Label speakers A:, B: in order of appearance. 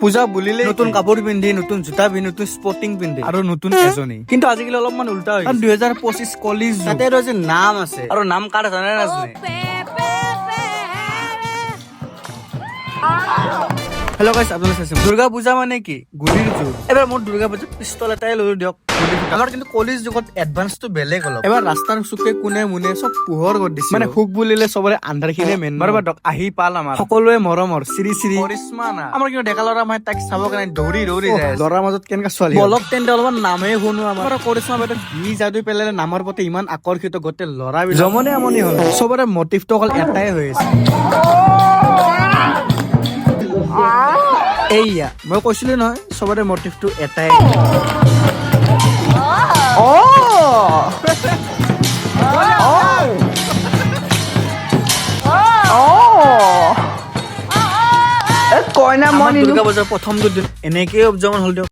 A: পূজা বুলিলে নতুন কাপোৰ পিন্ধি, নতুন জোতা পিন্ধি, নতুন স্পৰ্টিং পিন্ধি আৰু নতুন এজনী। কিন্তু আজিকালি অলপমান উল্টা হৈ গৈছে। 2025 কলি যুগ।
B: তাতে আৰু যে নাম আছে।
A: আৰু নাম কাৰ জানে নাজানে? হেল্ল' গাইছ, আপোনালোকে চাইছে দুৰ্গা পূজা মানে কি? গুলিৰ যুগ। এবাৰ মোৰ দুৰ্গা পূজাত পিষ্টল এটাই লৈ দিয়ক, গুলি ফুটাম। আমাৰ কিন্তু কলিৰ যুগত এডভান্সটো বেলেগ অলপ। এবাৰ ৰাস্তাৰ চুকে কোণে মুনে চব পোহৰ কৰি দিছে। মানে সুখ বুলিলে চবৰে আন্ধাৰখিনিয়ে মেইন। বাৰু বাদক আহি পাল আমাৰ সকলোৱে মৰমৰ শ্ৰী শ্ৰী কৰিশ্মা না। আমাৰ কিন্তু ডেকা ল'ৰা মানে তাইক চাবৰ কাৰণে দৌৰি দৌৰি যায়। ল'ৰাৰ মাজত কেনেকা ছোৱালী বলক তেন্তে অলপমান নামেই শুনো। আমাৰ কৰিশ্মা বাইদেউ কি যাদু পেলালে, নামৰ প্ৰতি ইমান আকৰ্ষিত গোটেই ল'ৰা জমনে আমনি হ'ল। চবৰে মটিভটো অকল এটাই হৈ আছে। এইয়া মই কৈছিলো নহয়, চবৰে মটিভটো এটাই।
B: কইনা
A: আমাৰ দুৰ্গা পূজাৰ প্ৰথমটো দিন এনেকেই উদযাপন হ'ল দিয়ক।